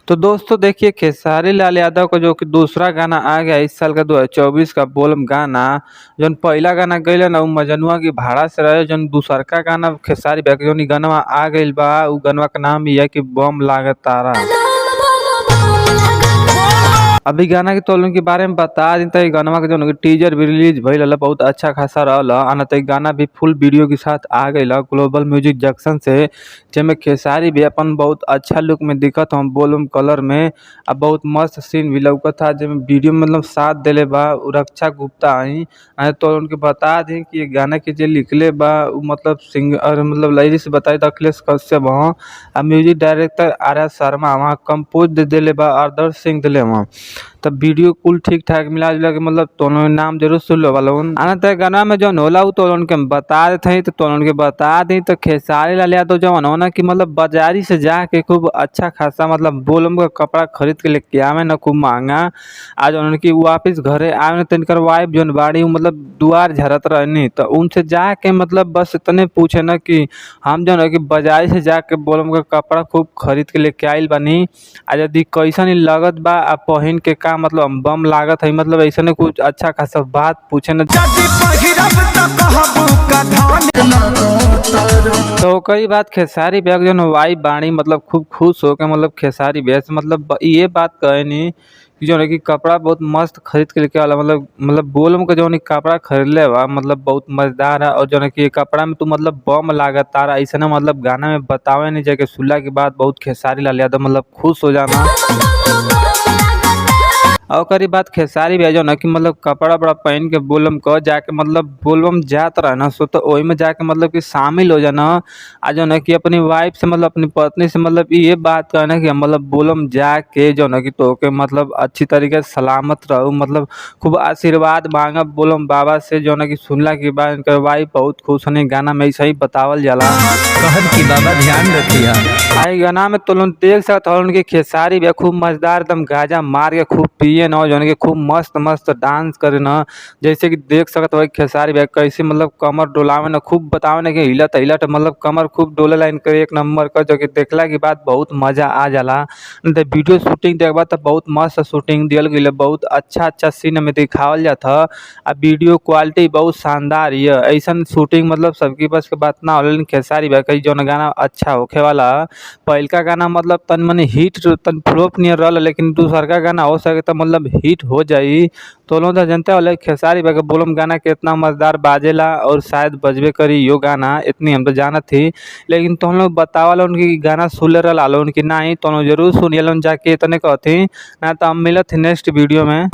तो दोस्तों देखिए, खेसारी लाल यादव का जो कि दूसरा गाना आ गया इस साल का 2024 का बोलम गाना। जौन पहला गाना गइल ना उ मजनुआ की भाड़ा से रहे। जौन दूसरका गाना खेसारी भैया के जौन इ गानवा आ गइल बा, उ गानवा के नाम ये है कि बम लागतारा। अभी गाना के तोलन के बारे में बता दी त इ गानवा के जौन टीजर भी रिलीज भइल रहल, बहुत अच्छा खासा रहल। आ न त इ गाना भी फुल वीडियो के साथ आ गइल ग्लोबल म्यूजिक जंक्शन से, जेमे खेसारी भी अपन बहुत अच्छा लुक में दिखत हवन बोलबम कलर में। आ बहुत मस्त सीन भी लौकत हा, जेमे वीडियो में मतलब साथ देले बा उ रक्षा गुप्ता हई। आ तो उनके बता दी कि गाना के जे लिखले बा उ मतलब सिंगर मतलब लिरिक्स बताई त अखिलेश कश्यप हवन। आ म्यूजिक डायरेक्टर आर्या शर्मा हवन। कंपोज देले बा आदर्श सिंह देले हवन। तब वीडियो कुल ठीक ठाक मिला जुला के मतलब दोनों नाम जरूर सुन लो लोगन। आ न त गाना में जौन होला उ तो के बता देत हई। तो तोन के बता दी त खेसारी लाल यादव जौन हो ना कि मतलब बाजारी से जाके खूब अच्छा खासा मतलब बोलबम के कपड़ा खरीद के लेके आवे न खूब महंगा। आ जौन कि वापिस घरे आवे न त इनकर वाइफ जौन बाड़ी उ मतलब दुआर झरत रहनी, त उनसे जाके मतलब बस इतने पूछे न कि हम जौन है कि बाजारी से जाके बोलबम के कपड़ा खूब खरीद के लेके आइल बानी, आ यदि कैसन इ लगत बा आ पहिन के का मतलब बम लागत है, मतलब ऐसने कुछ अच्छा खासा बात पूछे न। तो कई बात खेसारी भैया के जौन वाइफ बाड़ी मतलब खूब खुश होके मतलब खेसारी भैया से मतलब ये बात कहनी कि जौन है कि कपड़ा बहुत मस्त खरीद के लेके आला, मतलब बोलबम के जौन इ कपड़ा खरीदले बा मतलब बहुत मजेदार है। और जौन है कि कपड़ा में तू मतलब बम लागतारा, ऐसने मतलब गाना में बतावे नहीं जाके सुनला के बाद बहुत खेसारी लाल यादव मतलब खुश हो जाना। और ओकरी बाद खेसारी भैया जौन है कि मतलब कपड़ा उपड़ा पहन के बोलबम क जाके मतलब बोलबम जात रहे न सो त ओही में जाके मतलब कि शामिल हो जाना। आ जौन है कि अपनी वाइफ से मतलब अपनी पत्नी से मतलब ये बात कहना कि मतलब बोलबम जाके जौन है कि तोहके मतलब अच्छी तरीके से सलामत रहू, मतलब खूब आशीर्वाद मांगब बोलबम बाबा से। जौन है कि सुनला के बाद इनकर वाइफ बहुत खुश होनी, गाना में ऐसे ही बतावल जाला। कहब कि बाबा ध्यान रखिया। आई गाना में तो लोग देख सकत हवन कि खेसारी भैया खूब मजेदार एकदम गाजा मार के खूब पिए न, जौन कि खूब मस्त मस्त डांस करे न। जैसे कि देख सकत हो खेसारी भैया कैसे मतलब कमर डोलावे न, खूब बतावे न कि हिलत हिलत मतलब कमर खूब डोलेला इनकर एक नंबर का, जो कि देखला के बाद बहुत मजा आ जाला। त वीडियो शूटिंग देखबा त बहुत मस्त शूटिंग दियल गइल, बहुत अच्छा अच्छा सीन में दिखावल जात ह। आ वीडियो क्वालिटी बहुत शानदार हिय। ऐसन शूटिंग मतलब सबके बस के बात ना होला, लेकिन खेसारी भैया के जौन गाना अच्छा होखे वाला। पहिलका गाना मतलब तन मनी हिट तन फ्लॉप नियर रहल, लेकिन दूसरका गाना हो सके त मतलब हिट हो जाई। तो लोग त जनते होला खेसारी भैया के बोलबम गाना केतना मजेदार बाजेला और शायद बजबे करी यो गाना, इतनी हम तो जानत ही। लेकिन तुम लोग बतावल उनकी गाना सुनले रहल लोगन कि नाही, तो लोग जरूर सुनिए जाके इतने कहती ना। तो हम मिलत ही नेक्स्ट वीडियो में।